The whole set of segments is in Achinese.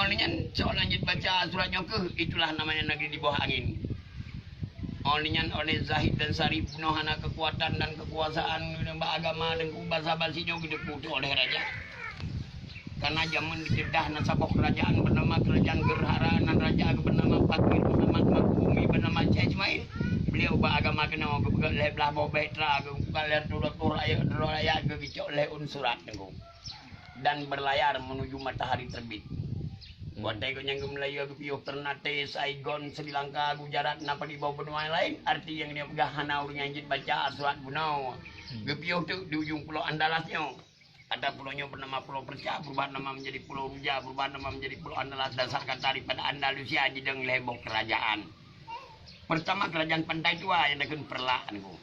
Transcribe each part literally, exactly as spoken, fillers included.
Nyan soe lanjut baca surat nyoe keuh, itulah namanya negeri di bawah angin. Oleh nyan, oleh Zahid dan Syarif bunoe hana kekuatan dan kekuasaan bak agama dan basa-basi nyoe geuteupeue oleh raja. Karena jameun dikedah na saboh kerajaan bernama Kerajaan Gerhara, nan raja bernama Fakir Muhammad Makhumi bernama Syekh Ismail. Beliau bak agama keunoe geupeugah lhèe blah boh bahtera, geupeugah lhèe ratus rakyat, rakyat geugicok lhèe ôn surat nyoe dan berlayar menuju matahari terbit. Watèe gobnyan geumeulayeue geupiôh Ternate, Saigon, Sri Lanka, Gujarat, na padub boh benua laén, arti nyang geupeugah hana ureueng nyang jeuet baca surat bunoe. Geupiôh teuk di ujong pulo Andalas nyoe. Kata pulo nyoe bernama Pulau Perca, berubah nama menjadi Pulau Ruja, berubah nama menjadi Pulau Andalas, dasar kata daripada Andalusia jidong lhèe boh kerajaan. Pertama kerajaan Pantai Tua nyang takheun Perlak nyoe.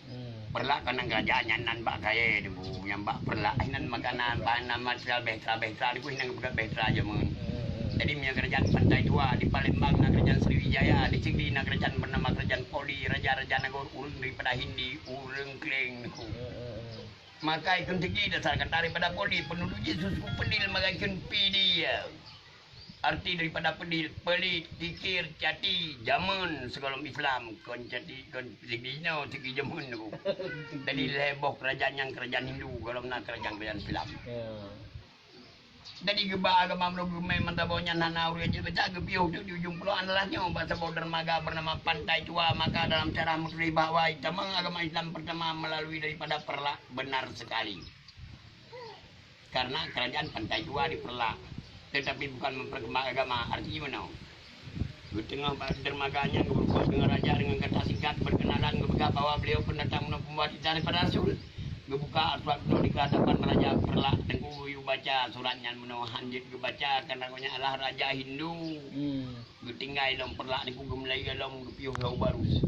Perlak kana kerajaan nyan nan bak kayèe nyoe, nyang bak Perlak nyan makanan bahan nama material bahtera-bahtera nyoe, nyan geupeugah bahtera jameun. Jadi meunyoe kerajaan Pantai Tua di Palembang na kerajaan Sriwijaya, di Sigli na kerajaan bernama Kerajaan Poli, raja-raja nanggroe ureueng daripada Hindi, ureueng Kléng nyoe. Maka ikheun Sigli dasar kata daripada Poli, penduduk jih suku Pedil maka ikheun Pidie. Arti daripada Pedil, pelit, kikir, cati, jameun sigohlom Islam, kon cati, kon sigi jinoe, sigi jameun tu. Jadi lhèe boh kerajaan nyang kerajaan Hindu, gohlom na kerajaan-kerajaan Islam. Jadi geuba agama meunurot geumè mantong boh nyan hana ureueng jeuet baca, geupiôh teuk di ujong pulo Andalas nyoe bak saboh dermaga bernama Pantai Tua, maka dalam sejarah meutuléh bahwa tamong agama Islam pertama melalui daripada Perlak, benar sekali. Karena kerajaan Pantai Tua di Perlak, tetapi bukan memperkembang agama, arti meunoe. Geuteungoh bak dermaga nyan geubeureukat deungon raja deungon kata singkat berkenalan, geupeugah bahwa beliau pendatang meunurot pembuat titah daripada rasul. Geubuka surat bunoe di hadapan Raja Perlak, Teungku geuyue baca surat nyan meunoe, han jeuet geubaca karena gobnyan adalah raja Hindu. Geutinggai lom Perlak nyoe, geumeulayeue lom geupiôh lom Barus.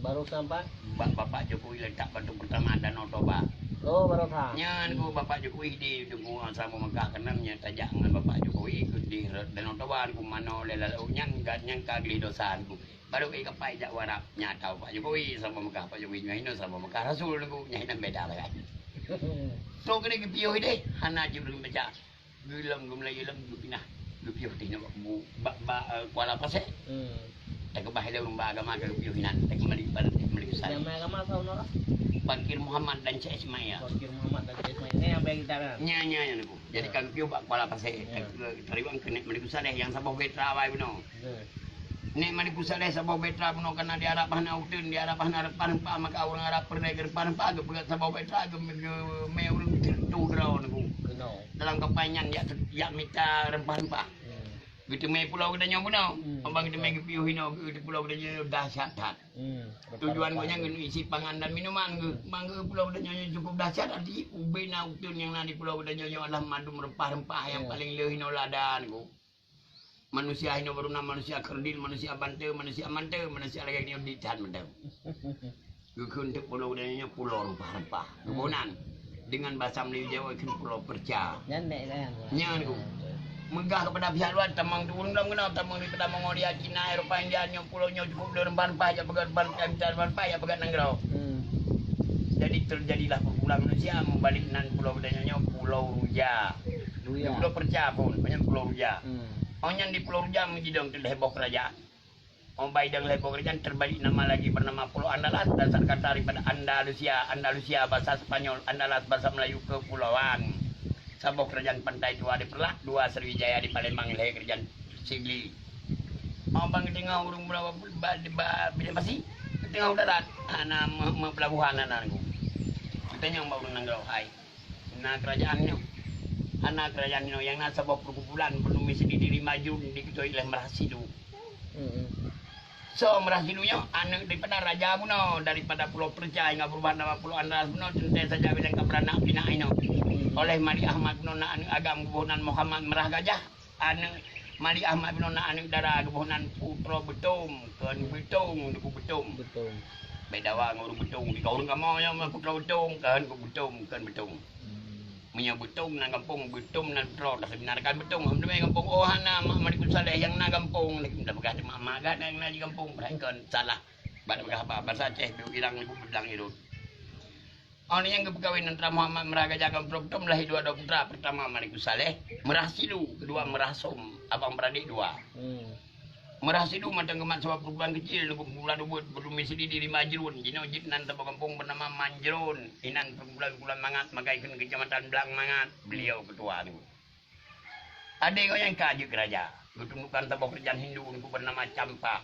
Barus nyan pat? Bak Bapak Jokowi letak batu pertama Danau Toba. Oh, Barus ha. Nyan nyoe Bapak Jokowi di Teungku Saboh Meukah keunan nyan tajak ngon Bapak Jokowi keudeh rot Danau Toba nyoe manoe lé lalu nyan gat nyan ka gleh dosa nyoe. Baru ka kapai jak warab nyata Bapak Jokowi Saboh Meukah, Pak Jokowi nyoe hinoe Saboh Meukah Rasul nyoe nyan beda lah kan. So keuneuk geupiôh deh hana jiureueng baca. Geulom geumeulayeue lom geupinah, geupiôh teuh nyoe bak, bak, bak, eh, Kuala Pasè. Takeubah ilèe ureueng bak agama ka geupiôh inan, takeumbali bak, takeumbali u Saleh. Nama agama saudara? Fakir Muhammad dan Syekh Ismail. Fakir Muhammad dan Syekh Ismail. Ini yang bagi kita kan? Nya, nya, nya, Teungku. Jadi ka geupiôh bak Kuala Pasè. Takeu-, tariwang keuneuk Malikussaleh nyang saboh bahtera awai bunoe. Nek Malikussaleh saboh bahtera bunoe kana di Arab hana uteuen, di Arab hana rempah-rempah, maka ureueng Arab peureulèe rempah-rempah geupeugah saboh bahtera geu-, geumè ureueng teuh droe nyoe. Dalam kapai nyan jak, jak mita rempah-rempah. Geuteumè pulo geutanyoe bunoe. Abang geuteumè geupiôh inoe geu-, pulo geutanyoe dahsyat that. Tujuan gobnyan geuneuk isi pangan dan minuman geu. Bang geu pulo geutanyoe nyoe cukup dahsyat, arti ubé na uteuen nyang na di pulo geutanyoe nyoe adalah mandum rempah-rempah nyang paleng le inoe lada nyoe. Manusia hinoe baru na manusia kerdil, manusia bante, manusia mante, manusia lagèe nyoe di that mantong. Geukheun teuk pulo geutanyoe nyoe pulo rempah-rempah. Geuboh nan dengan bahasa Melayu Jawa kheun pulo perca. Nyan nek kan. Nyan ku. Meugah keupada pihak luwa tamong tu ureueng lom keunoe, tamong daripada Mongolia, Cina, Eropa, India nyoe pulo nyoe cukup le rempah-rempah jak peugöt rempah-rempah, jak peugöt nanggroe. Jadi terjadilah pergumulan manusia meubalek nan pulo geutanyoe nyoe pulo ruja. Ruya. Pulo perca pun, banyak pulo ruja. Oh nyan di pulo ruja meujidong teuh lhèe boh keurajaan. Oh bai dong lhèe boh keurajaan terbalik nama lagi bernama Pulo Andalas dasar kata daripada Andalusia, Andalusia bahasa Spanyol, Andalas bahasa Melayu kepulauan. Saboh keurajaan Pantai Tua di Perlak, dua Sriwijaya di Palembang, lhèe keurajaan Sigli. Oh bang geuteungoh ureueng ba, ba, ba, Bidang Pasi, geuteungoh darat, hana me-, me-, pelabuhan hana nanggung. Geutanyong bak ureueng nanggroe, hai. Na keurajaan nyoe. Hana keurajaan nyoe nyang na saboh perkumpulan peunumis di Diri Majun dikeutôi lé Meurah Sidu. Soe Meurah Sidu nyoe? Aneuk daripada raja bunoe, daripada Pulo Perca hingga beurubah nama Pulo Andalas bunoe, teuntèe saja bilang ka beuranak pinak inoe. Oleh Malik Ahmad bunoe na aneuk agam geuboh nan Muhammad Meurah Gajah. Aneuk Malik Ahmad bunoe na aneuk dara geuboh nan Putroe Beutông, kon Beutông, Teungku Beutông. Beda wa ngon ureueng Beutông. Di ureueng kamoe nyoe Putroe Beutông, kon Beutông, kon Beutông. Meunyoe Beutông nan gampông, Beutông nan putroe, dah seubeuna kan Beutông. Alhamdulillah gampông, oh hana mak Malik Saleh nyang na gampông, dah peugah mak-mak gata nyang na di gampông, padahai kon salah. Bak peugah haba bahasa Aceh, Beurang Ibu Beudang Irot. Awak nyan geupeukawen antara Muhammad Meurah Gajah ngon Putroe Butom, lahé dua droe putra, peurtama Malikus Saleh, Meurah Silu, keudua Meurah Som, abang beuradék dua. Hmm. Meurah Silu mantong geumat saboh perkumpulan keucil, nunggu perkumpulan ubit, beuteumé sidi di Rimba Jruen, jinoe jeuet nan saboh gampông beunama Manjruen, inan perkumpulan-kumpulan mangat, maka ikheun Keucamatan Blang Mangat, beliau keutua nyoe. Adé gobnyan ka jeuet keu raja, geutundukkan saboh keurajeuen Hindu nunggu beunama Campa.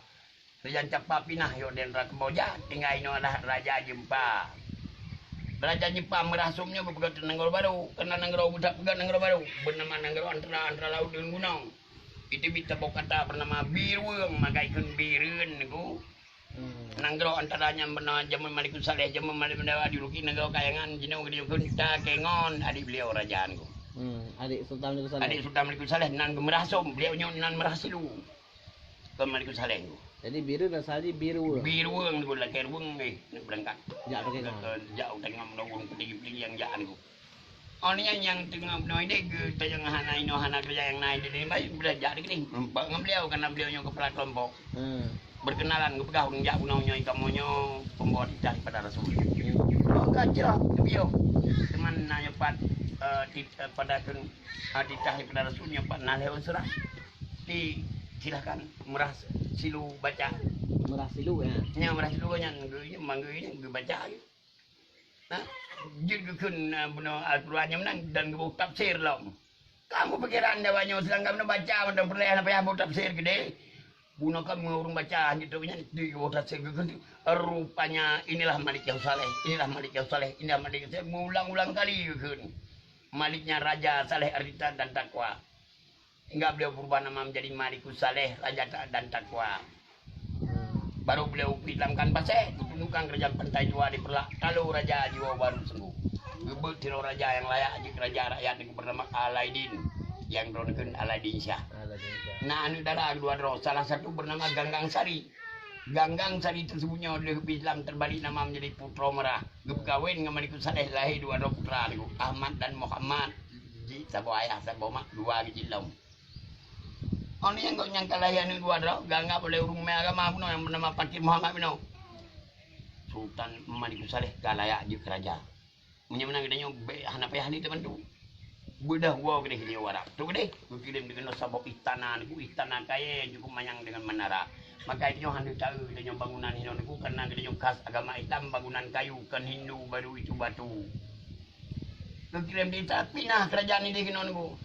Raja Campa pinah yoh di nanggroe Kamboja, tinggai inoe adalah Raja Jeumpa. Raja Jeumpa Meurah Som nyoe geupeugöt nanggroe barô, keunan nanggroe geupeugöt nanggroe barô, beunama nanggroe antara, antara laôt deungon gunong. Iteubiet saboh kata beunama Birueng, maka ikheun Bireuen nyoe. Hmm. Nanggroe antara nyan beunama jameun Malikus Saleh, jameun Malikus Saleh di Ruki, nanggroe Kayangan, jinoe geudiyong kheun Takengon, adék beliau raja nyoe. Hmm, adék Sultan Malikus Saleh. Adék Sultan Malikus Saleh nan Meurah Som, beliau nyoe nan Meurah Silu. Kon Malikus Saleh tu. Jadi Bireuen asai jih Birueng. Birueng tu lakèe rueng, eh, nak beurangkat. Jak Takengon. Ke, ke, jak Takengon, ureueng peutinggi-peutinggi nyang jak tu. Oh, nyan nyang teungoh bunoe deh, geu-, tanyong hana inoe, hana keureuja nyang na di sini, baik, beulah jak di sini. Meureumpok ngon beliau, karena beliau nyoe keupala keulompok. Hmm. Beureukenalan, geupeugah ureueng jak bunoe nyoe, kamoe nyoe pembawa titah daripada Rasul. Hmm. Oh, ka jroh, geubiyeu. Teuma na nyoe pat, eh, tit-, eh, pada keu-, eh, titah daripada Rasul nyoe pat na lhèe unsur. Di, silakan, Meurah Silu baca. Meurah Silu, ya. Nya, Meurah Silu nyan, geu-, manggeu nyan geubaca. Nah, jeuet geukheun, eh, bunoe Al-Quran nyan meunan dan geuboh tafsir lom. Kamu pikiran dewa nyoe, sedangkan bunoe baca mantong peureulèe hana payah boh tafsir keudeh. Bunoe kamoe ureueng baca hanjeuet trok nyan, di geuboh tafsir geukheun tu. Rupanya inilah Malik yang saleh, inilah Malik yang saleh, inilah Malik yang saleh. Meuulang-ulang kali geukheun. Malik nyan raja saleh, arti dan takwa. Hingga beliau berubah nama menjadi Malikus Saleh, Raja Taat dan Takwa. Baru beliau Islamkan Pasè, geutundukkan kerajaan Pantai Dua di Peureulak, talo raja jiwoe baru sungguh. Geubeuet sidroe raja nyang layak jeuet raja rakyat nyoe bernama Alaidin, nyang droeneuh kheun Alaidin Syah. Alaidin Syah. Na aneuk dara keudua droe, salah satu bernama Ganggang Sari. Ganggang Sari tersebut nyoe lheueh Islam terbalik nama menjadi Putroe Meurah. Geupeukawen ngon Malikus Saleh, lahé dua droe putra nyoe, Ahmad dan Muhammad. Jih saboh ayah, saboh mak, dua geucit lom. Oh, nyan gobnyan ka lahé aneuk dua droe, geuanggap oleh ureueng ramé agama bunoe nyang bernama Pakir Muhammad bunoe. Sultan Malikus Saleh ka layak jeuet keu raja. Meunyoe meunan geutanyoe bèk hana payah lé tabantu. Beudôh woe keudeh di Arab. Trok keudeh, geukirém di keunoe saboh istana nyoe, istana kayèe nyang cukup manyang deungon menara. Maka geutanyoe hana taeu geutanyoe bangunan inoe nyoe, karena geutanyoe khas agama Islam, bangunan kayu, kon Hindu baru itu batu. Geukirém di istana, pinah kerajaan di keunoe nyoe.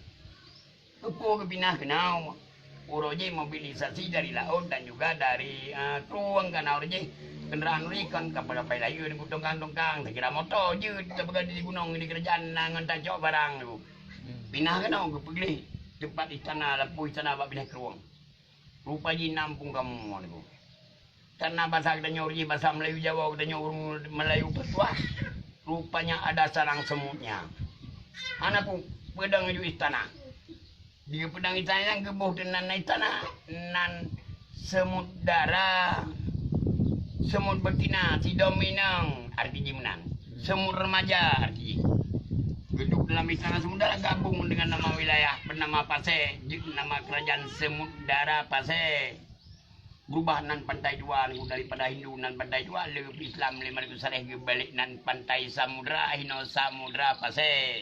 Keupeue geupinah keunoe? Uroe jih mobilisasi dari laôt dan juga dari, eh, krueng, karena uroe jih kendaraan uroe jih kon kapai-kapai layeue nyoe, tongkang-tongkang, saya kira moto jeuet tapeugah di gunong di kerajaan na ngon tacok barang nyoe. Hmm. Pinah keunoe geupeugleh teumpat istana, lampôh istana bak binéh krueng. Rupa jih na muphom kamoe nyoe. Karena basa geutanyoe jih basa Melayu Jawa, geutanyoe ureueng Melayu peutuah, rupanya ada sarang semutnya. Hana peue, peudong ju istana. Di peudong istana nyan geuboh teunan istana, nan semut dara, semut betina, sidom inong, arti jih meunan. Semut remaja, arti jih. Geuduek dalam istana semut dara gabung dengan nama wilayah bernama Pasè, jeuet nama kerajaan Semut Dara Pasè. Beurubah nan Pantai Dua nyoe daripada Hindu nan Pantai Dua, lheueh Islam lé Malikus Saleh geubalek nan Pantai Samudra, hinoe Samudra Pasè.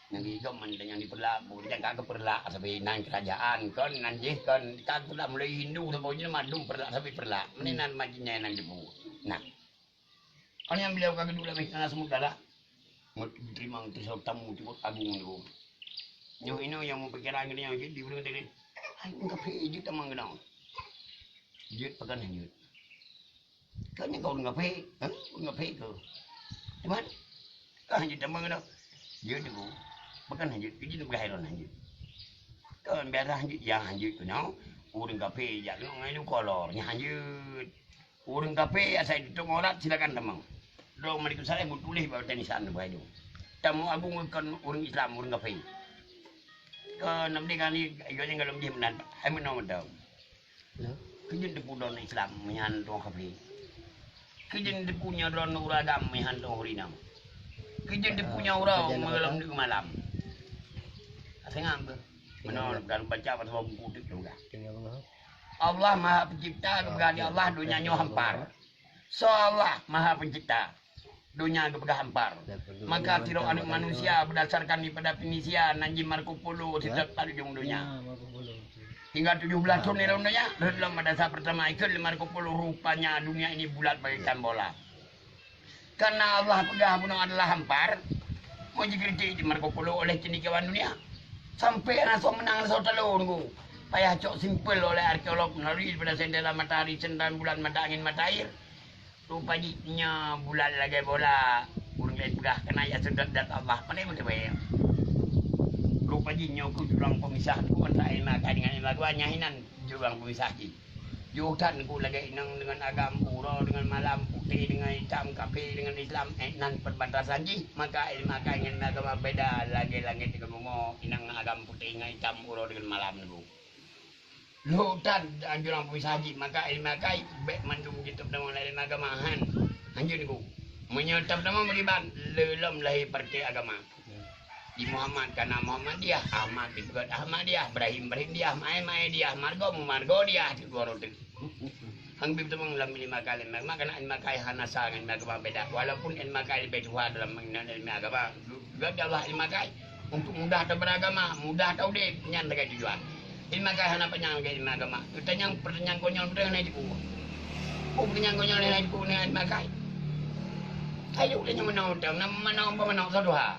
Nyang gigom man nyang di Peureulak, bu, nyang ka keu Peureulak sabe nan kerajaan, kon nan jih kon ka Peureulak mulai Hindu sampoe jih mandum Peureulak sabe Peureulak. Meunan nan majinnya nan debu. Nah. Kon nyang beliau ka geuduek lam istana Samudra. Meuteurima teuh tamu teungku agung nyoe. Nyoe inoe nyang meupikiran geutanyoe jeuet di ureueng tadi. Hai, ureueng kafé jeuet tamong keunoe. Jeuet pakon han jeuet. Kan nyang ka ureueng kafé, ha? Ureueng kafé keu. Cuman, ka han jeuet tamong keunoe. Jeuet teungku. Pakon han jeuet, keu jeuet peugah ilôn han jeuet. Kan biasa han jeuet, nyang han jeuet keunoe. Ureueng kafé jak keunoe ngon ilôn kolor, nyang han jeuet. Ureueng kafé asai teutôp aurat, silakan tamong. Droe Malikus Saleh meutuléh bak batèe nisan bak aju. Tamu agung kon ureueng Islam, ureueng kafé. Kon Nabi Ghani, gobnyan gohlom jih meunan, hai meunoe mantong. Keu jeuet teupeu droe Islam meuhan droe kafé. Keu jeuet teupeu nyoe droe ureueng agam meuhan droe ureueng inong. Keu jeuet teupeu nyoe droe meugohlom deuk malam. Asai ngam beuh. Meunoe ka lôn baca bak saboh buku teuk lôn peugah. Allah Maha Pencipta, geupeugah lé Allah, donya nyoe hampar. Soe Allah Maha Pencipta? donya geupeugah hampar. Maka tiroe aneuëk manusia beudasarkan daripada Fenisia nan jih Marco Polo seutôt pat ujong donya. Hingga tujoh blaih thon di rot donya, rot lom pada saat pertama ikot lé Marco Polo, rupanya dunia ini bulat bagaikan bola. Karena Allah peugah bunoe adalah hampar, mau jikritik di Marco Polo oleh cendekiawan dunia. Sampai hana soe menang, hana soe talo nunggu. Payah cok simpel oleh arkeolog melalui daripada sendera matahari, sendera bulan, mata angin, mata air. Rupa jih nyoe bulat lagèe bola, ureueng laén peugah keunan jak seudot dat Allah, pandai meuteubèe. Rupa jih nyoe keuh jurang peumisah bukan antara ilmu akai dengan ilmu agama, nyan hinan jurang peumisah jih. Jôh that keuh lagèe inong dengan agam, uroe dengan malam, putéh dengan itam, kafé dengan Islam, eh, nan perbatasan jih, maka ilmu akai ngon ilmu agama beda lagèe langèt dengan bumoe, inong agam putéh dengan itam, uroe dengan malam nunggu. Lhok that anjuran peumisah jih, maka ilmu akai bèk mandum jiteupeudamong lé ilmu agama, han. Hanjeuet nunggu. Meunyoe teupeudamong beugiban, lé lom lahé partai agama. Di Muhammad kana Muhammadiyah, Ahmad dikeue Ahmadiyah, Ibrahim Ibrahimdiyah, Maé Maédiyah, Margo Mumargodiyah, di dua rote. Hang bit teumong lam ilmu akai, ilmu agama, karena ilmu akai hana sa ngon ilmu agama beda. Walaupun ilmu akai leubeh tuha dalam mengenai ilmu agama, juga di Allah ilmu akai untuk mudah taberagama, mudah taudép, nyan lagèe tujuan. Ilmu akai hana panyang lagèe ilmu agama. Tanyang pertanyaan konyol beutôi hana jipeubuet. Oh, pertanyaan konyol hana jipeubuet ngon ilmu akai. Ayo tanyang meunoe utang, nama meunoe, meunoe, soe tuha?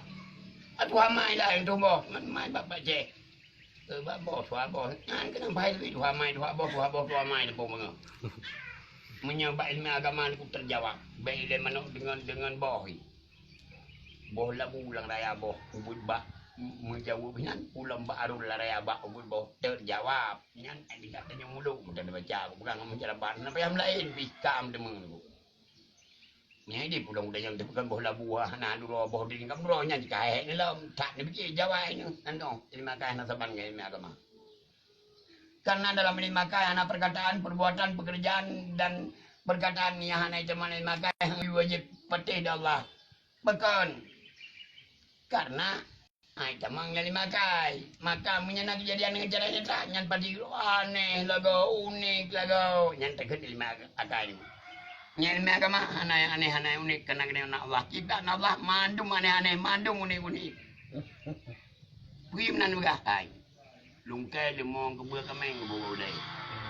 Ah, tuha mai lah nyang tuboh, mai bapak ceh. Eh, bak boh, tuha boh. Nyan keunan bahai lé tuha mai, tuha boh, tuha boh, tuha mai, teupeu meungoh. Meunyoe bak ilmu agama nyan teujawab, bèk ilèe manok deungon, deungon boh. Boh labu lam raya boh, ubit bak meujaweueb nyan, ulôn bak arôn lam raya bak ubit boh, teujawab. Nyan, eh, tingkat tanyoe muluk, meunan baca, bukan ngon meujarabat, na payah meulaén, bikam deungon. Nyan di pudong dayang teupeukon boh labu, hana duroe boh dingkam droe nyan jikahék ni lom. That ni piké jawai nyoe, nyan dong, ilmu akai hana saban ngon ilmu agama. Karena dalam ilmu akai hana perkataan, perbuatan, pekerjaan, dan perkataan nyang hana jiteumon ilmu akai, hana wajéb patéh di Allah. Pakon? Karena Hai, tamong nyang lima akai. Maka, meunyoe na keujadian ngon cara nyata, nyan pasti aneh lagoe, unik lagoe. Nyan takheun lima akai nyoe. Nyang lima agama, hana nyang aneh, hana nyang unik, karena geutanyoe na Allah. Kita na Allah, mandum aneh-aneh, mandum unik-unik. Peue meunan peugah, hai. Lungkée leumong keubeue kaméng geuboh bak ulée.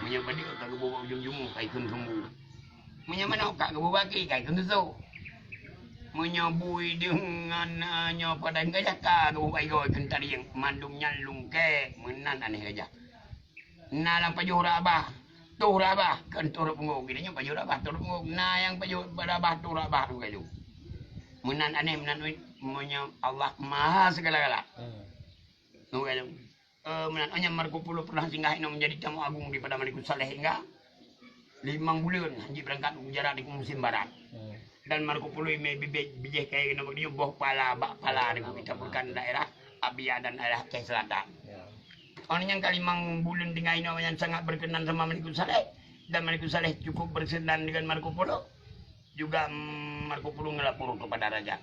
Meunyoe badeuk ka geuboh bak ujong jumoh, ka ikheun sumbu. Meunyoe manok ka geuboh bak aki, ka ikheun susoh. Meunyoe bui deungon, eh, nyoe padang gajah ka geuboh bak igoe, ikheun tarieng. Mandum nyan lungkée, meunan aneh gajah. Na lam pajoh rot babah, toh rot babah, kheun toh rot punggong. Geutanyoe pajoh rot babah, toh rot punggong. Na nyang pajoh rot babah, toh rot babah, lungkée lom. Meunan aneh, meunan unik, meunyoe Allah Maha Segala-gala. Hmm. Lungkée lom. Eh, meunan, oh, nyan Marco Polo pernah singgah inoe menjadi tamu agung daripada Malikul Saleh hingga limong buleuen hanjeuet beurangkat u Gujarat di musim barat. Hmm. Dan Marco Polo imé bibit bijéh kayée keunoe bak nyoe boh pala bak pala di Bukit Taburkan daerah Abia dan daerah Aceh Selatan. Ya. Oh, nyan ka limong buleuen tinggai inoe nyan sangat berkenan sama Malikul Saleh. Dan Malikul Saleh cukup berkenan dengan Marco Polo. Juga, mm, Marco Polo ngelapor kepada raja.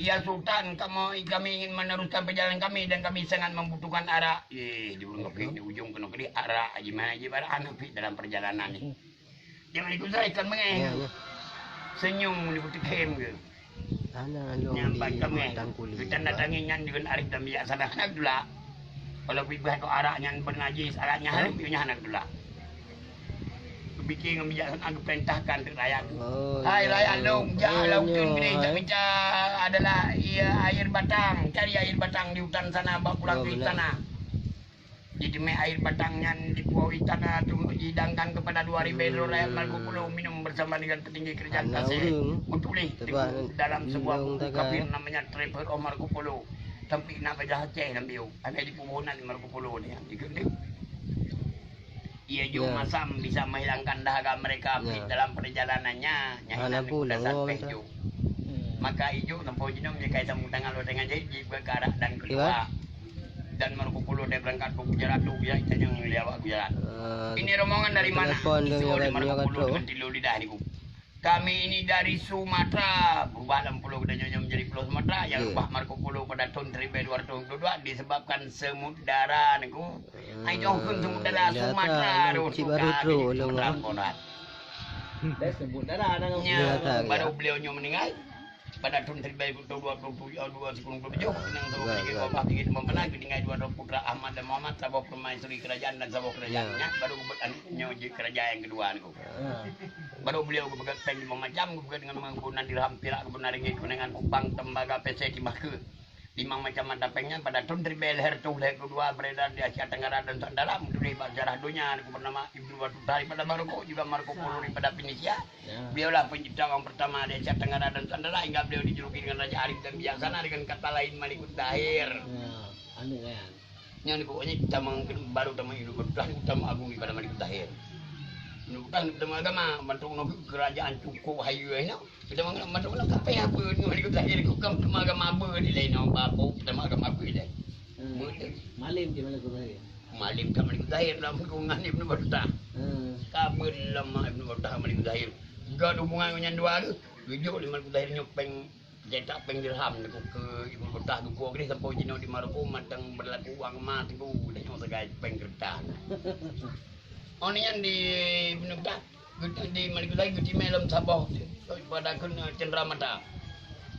"Ya Sultan, kami, kami ingin meneruskan perjalanan kami dan kami sangat membutuhkan arak." Eh, di ureueng kafé di ujong keunoe keudéh arak, haji mai haji barak hana pih dalam perjalanan ni. Dia meuliku saya kan mengeh. Ya, ya. Senyum meuliku tekem ke. Hana lôn. Nyampan di kami. Batang Kuling. Kita datangi nyan dengan arif dan bijaksana. Hana geutulak. Kalau bibah tu arak nyan bernajis, arak nyan haram, nyan hana geutulak. Geupiké ngon bijaksana geupeurintahkan keu rakyat. Oh, hai, ya. Rakyat lôn, jak lam uteuen keudéh, tak mita adalah, iya, air batang. Cari air batang di hutan sana, bawa pulang ke istana. Jadi, meh air batang nyan dipuwoe istana tu dihidangkan kepada dua ribèe droe rakyat Marco Polo minum bersama dengan petinggi kerajaan Kasé. Meutuléh dalam sebuah buku kafir namanya Travel of Marco Polo. Sampai na bajah Aceh lam biôh. Ada di kuburan Marco Polo ni, di Gendeng. Ia jok masam bisa menghilangkan dahaga mereka, tapi dalam perjalanannya, nyan hana pun peue dasar teh jok. Hmm. Maka ijok sampoe jinoe meunyoe kai samu tangan lôn tangan jahit, jibuka arak dan keudua. Dan Marco Polo dia berangkat ke Gujarat tu, biar kita jangan lihat awak Gujarat. Eh, ini rombongan dari mana? Disuruh oleh Marco Polo dengan tilu lidah niku. Kami ini dari Sumatera, berubah dalam pulau kita nyonya menjadi pulau Sumatera, yang rubah Marco Polo pada tahun seribu dua ratus dua puluh dua disebabkan semut dara niku. Hai, jong pun semut dara Sumatera tu, Sumatera tu, Sumatera Barat. Dah semut dara dah. Nya, baru beliau nyonya meninggal. Pada thôn siribèe reutôh dua ploh tujoh, dua sikureueng ploh tujoh, keunong saboh Ya, peuninggi ya. Wabah, tinggi teumpat peunan, geutinggai dua droe putra Ahmad dan Muhammad, saboh permaisuri kerajaan dan saboh kerajaan. Ya. Nyan baru geubuet aneuk nyoe jeuet keu raja nyang keudua nyoe. Ya. Baru beliau geupeugöt péng limong macam, geupeugöt ngon meunan dirham, pirak geupeugöt ringgit, kuningan kupang, tembaga, pésé, timah keu. Limong macam mata péng nyan pada thôn siribèe lhèe reutôh lhèe keudua beredar di Asia Tenggara dan Nusantara, meutuléh bak sejarah donya, nyoe bernama Ibnu Battuta daripada Maroko, juga Marco Polo daripada Venesia. Ya. Beliaulah pencipta uang pertama di Asia Tenggara dan Nusantara, hingga beliau dijuluki dengan Raja Arif dan Bijaksana, dengan kata lain Malikul Tahir. Ya, anu kan. Nyan kok nyan tamong, baru tamong Ibnu Battuta, tamong agung daripada Malikul Tahir. Ibnu Battuta tamong agama, bantuk nyoe kerajaan cukup hayeue nyoe. Tamong, bantuk nyoe kape apa dengan Malikul Tahir, kok kam tamong agama apa di lain nyoe, apa tamong agama apa di lain. Hmm. Betul. Malim di Malikul Tahir. Malim ka Malikul Tahir dalam hubungan Ibnu Battuta. Hmm. Ka beuleumah Ibnu Battuta Malikul Tahir. Gèt hubungan ngon nyan dua tu, geujok lé Malikul Tahir nyoe péng, cetak péng dirham nyoe keu Ibnu Battuta, geukuok deh sampoe jinoe di Maroko, mantong beurlaku uang emas teungku, dan nyoe sagai péng keureutah. Oh, nyan di Ibnu Battuta. Geutanyoe di Malikul Tahir geutimé lom saboh, pada kheun, eh, cendera mata.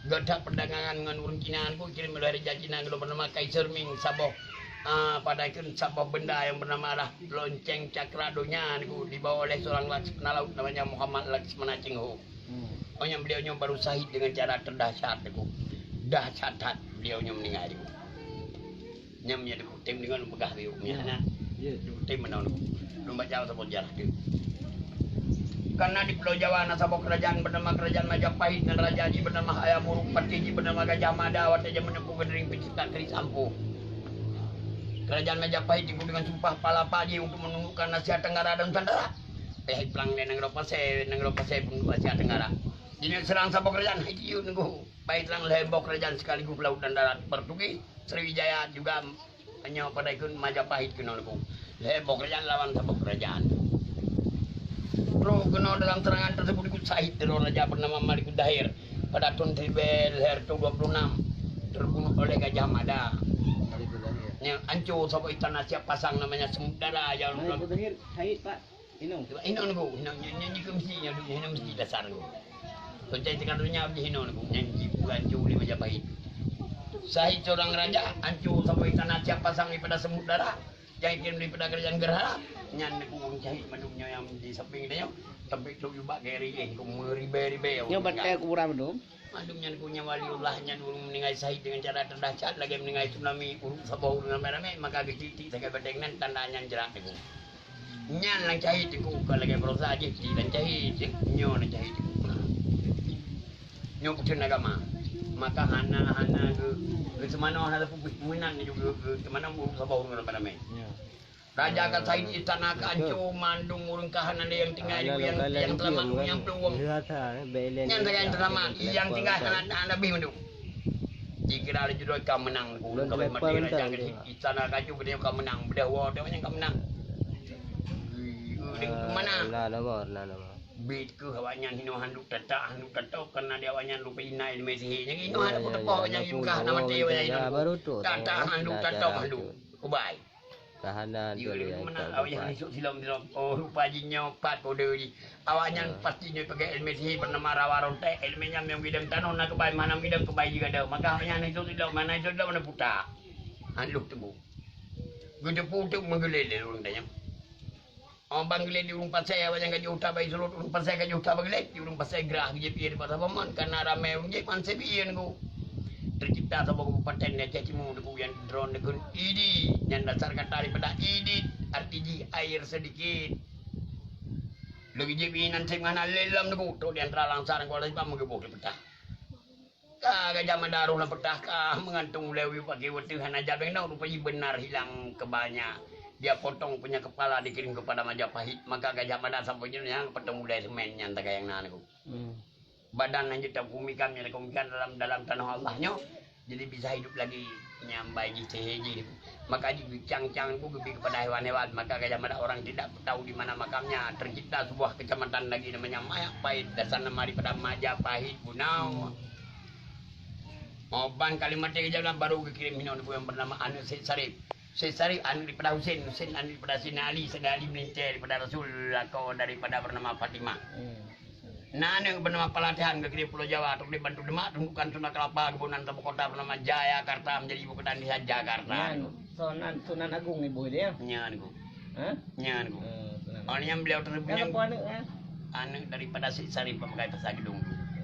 Geutak perdagangan ngon ureueng Cina nyoe, kirém lé raja Cina nyoe bernama Kaisar Ming saboh, ah, pada kheun saboh benda yang bernama lah lonceng cakra donya nyoe dibawa oleh seorang laksamana laut namanya Muhammad Laksamana Cheng Ho. Hmm. Oh, nyan beliau nyoe baru syahid dengan cara terdahsyat nyoe. Dahsyat that beliau nyoe meninggai nyoe. Nyan meunyo dikutém deungon lôn peugah keu yue, meunyo hana, dikutém meunan lôn, lôn baca saboh sejarah teuh. Karena di Pulau Jawa na saboh kerajaan bernama Kerajaan Majapahit, ngon raja jih bernama Hayam Wuruk, patih jih bernama Gajah Mada, watèe jameun Teungku Gandering Pencipta Keris Ampoh. Kerajaan Majapahit teungku dengan sumpah palapa jih untuk menundukkan Asia Tenggara dan Nusantara. Pih prang lé nanggroe Pasè, nanggroe Pasè pun Asia Tenggara. Jinoe serang saboh kerajaan, hai jiyue nunggu. Bai trang lhèe boh kerajaan sekaligus laut dan darat, Portugis, Sriwijaya juga nyoe pada ikut Majapahit keunoe nyoe. Lhèe boh kerajaan lawan saboh kerajaan. Trôh keunoe dalam serangan tersebut ikut syahid droe raja bernama Malikul Dahir pada thôn siribèe lhèe reutôh dua puluh enam, terbunuh oleh Gajah Mada. Malikul Dahir. Nyan ancô saboh istana siap pasang namanya Samudra yang Malikul Dahir syahid, Pak. Inong. Inong nyoe, inong nyoe, nyoe, nyoe ke mesti nyoe, nyoe mesti dasar nyoe. Konteks teuka donya jih inong nyoe, nyan jipeue ancô lé Majapahit. Syahid seorang raja, ancô saboh istana siap pasang daripada Samudra, nyang ikirém daripada kerajaan Gerhana, nyan nyoe ureueng syahid mandum nyoe nyang di samping geutanyoe, sampai trôk ubak gaya rileh, meuribèe-ribèe ureueng meninggai. Nyoe batèe kuburan mandum. Mandum nyan keu nyan waliullah nyan ureueng meuninggai syahid deungon cara terdahsyat lagèe meuninggai tsunami, ureueng saboh ureueng ramé-ramé, maka geutik-tik sagai batèe nan tanda nyan jrat teungku. Nyan lam syahid teungku, kon lagèe baroesa jih tik lam syahid, nyoe lam syahid teungku. Nyoe peue agama. Maka hana, hana geu-, geuseumanoe hana sapeue meunan juga geuseumanoe ureueng saboh ureueng ramé-ramé. Ya. Raja ka syahid, istana ka ancô, mandum ureueng ka hana lé nyang tinggai, nyang, nyang teulamat ureueng nyang plueng. Nyan sagai nyang teulamat, nyang tinggai hana, hana leubeh mandum. Jikira laju droe ka meunang, ureueng ka maté, raja ka syahid, istana ka ancô, geutanyoe ka meunang, beudôh woe teuh nyang ka meunang. Ureueng tu mana? Bit keuh awaknyan hinoe handuk tatak, handuk tatok, karena di awaknyan rupa jih na ileumèe sihé. Nyang hinoe hana peuteupeue, nyang ibuka hana maté awaknyan hinoe. Tatak handuk, tatok handuk. Kubai. Tahanan tu. Awaknyan isok silom-silom. Oh, rupa jih nyoe pat kode jih. Awaknyan pasti nyoe peugah ileumèe sihé bernama rawa rontek. Ileumèe nyan meunyo gidong tanoh na keubai, mana gidong keubai jih gada. Maka awaknyan isok silom, mana isok silom, mana puta. Handuk teungku. Geuteupeue teuk meugeulét lé ureueng tanyoe. Oh, ban geulét di ureueng Pasè, awaknyan ka jiôh that bak ié Sulot, ureueng Pasè ka jiôh that bak geulét, di ureueng Pasè grah geujép ié di Pasè Paman, karena ramé ureueng jép, ban seb ié nyoe. Teucipta saboh kabupaten di Aceh Timu nyoe nyang droeneuh kheun Idi, nyan dasar kata daripada idit, arti jih air sedikit. Lheueh geujép ié nyan seb ngon hana lé lom nyoe, trok di antara Langsa ngon Kuala Simpang meugeubôh di Peutah. Ka Gajah Mada rôh lam Peutah, ka meugantung ulèe u paké watèe hana jak beng nyoe, rupa jih beunar hilang keubai nyan. Dia potong punya kepala dikirim kepada Majapahit, maka Gajah Mada sampoe jinoe nyang potong ulèe seumén nyan sagai nyang na nyoe. Hmm. Badan hanjeuet takumikan, nyan takumikan dalam, dalam tanoh Allah nyoe. Jadi bisa hidup lagi nyang bai jih sihé jih. Maka jih geucang-cang nyoe geubri kepada hewan-hewan. Maka Gajah Mada orang tidak tahu di mana makamnya. Tercipta sebuah kecamatan lagi namanya Majapahit. Dasar nama daripada Majapahit bunoe. Hmm. Oh, ban ka lheueh maté Gajah Mada baru geukirém hinoe nyoe nyang bernama aneuk Syed Syarif. Syed Syarif aneuk daripada Husen, Husen aneuk daripada Saidina Ali, Saidina Ali meulintèe daripada Rasul, lakoe daripada bernama Fatimah. Hmm. Na aneuk bernama Palatihan, geukirém Pulo Jawa, trok di Bantu Demak, tundukan Sunda Kelapa, keubunan Tebu Kota bernama Jayakarta, menjadi ibu kota Indonesia, Jakarta. Nyan Sunan, Sunan Agung ibu dia. Nyan, Guru. Hah? Nyan, Guru. Eh, Sunan. Oh, nyan beliau terbit. Nyan apa aneuk, eh? Aneuk daripada Syekh Sarif pemakai Pasar Gedong.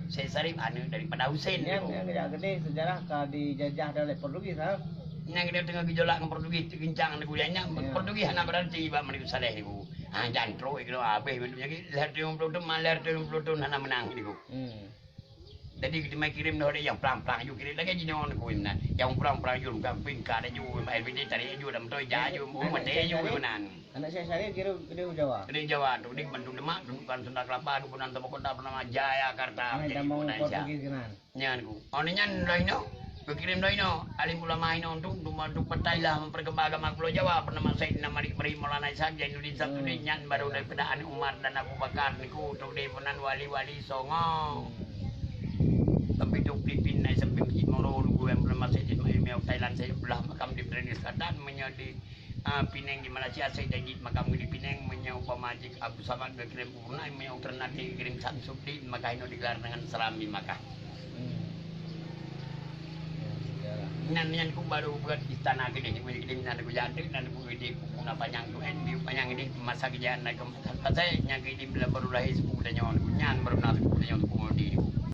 Syekh Sarif aneuk daripada Husain, Guru. Nyan, nyan jak gede sejarah ka dijajah oleh Portugis, ha? Nyan gede teungoh gejolak ngon Portugis, teugincang, Guru. Nyan, ya. Portugis hana berarti bak Madu Saleh, Guru. Ha, jan trok, Guru, habéh mandum nyan. Lhèe reutôh lhèe ploh thôn, ma lhèe reutôh lhèe ploh thôn hana meunang, Guru. Hmm. Jadi, geuteumé kirém lom, nyang prang-prang ju kirém lagèe jinoe, Guru, meunan. Nyang prang-prang ju, bukan pingka aju, L P D tarék aju, dalam toy ja aju, oh, maté aju, meunan. Aneuk Syekh Sarif kirém, kirém Jawa. Kirém Jawa, tu di Bantu Demak, tundukan Sunda Kelapa, keubunan Tebu Kota bernama Jayakarta, menjadi ibu kota Indonesia. Portugis keunan. Nyan, Guru. Oh, nyan lom inoe, geukirém lom inoe, alim ulama inoe untuk, untuk, untuk partai lah memperkembang agama Pulo Jawa, bernama Saidina Malik Ibrahim Maulana Ishak Zainuddin Samsudin, hmm, nyan baru daripada aneuk Umar dan Abu Bakar niku, untuk di meunan wali-wali Songo. Hmm. Sampai tu Filipin, naik sampai Masjid Moro, dulu yang bernama Said Ismail, yang Thailand, saya belah makam di Brunei Selatan, meunyoe di, ah, Penang di Malaysia, Said Dajid makam di Penang, meunyoe umpama jih Abu Samad geukirém Brunei, meunyoe Ternate geukirém Samsudin, maka inoe digelar dengan Serambi Makkah. Hmm. Ya, sejarah. Nyan, nyan ku baru buat istana keudéh, keudéh nyan ku jadi, nyan ku di Panyang tu, eh, di Panyang di masa kejayaan Raja Pasai, nyan ku di bila baru lahir sepupu tanyoe, nyan baru na sepupu tanyoe, sepupu di.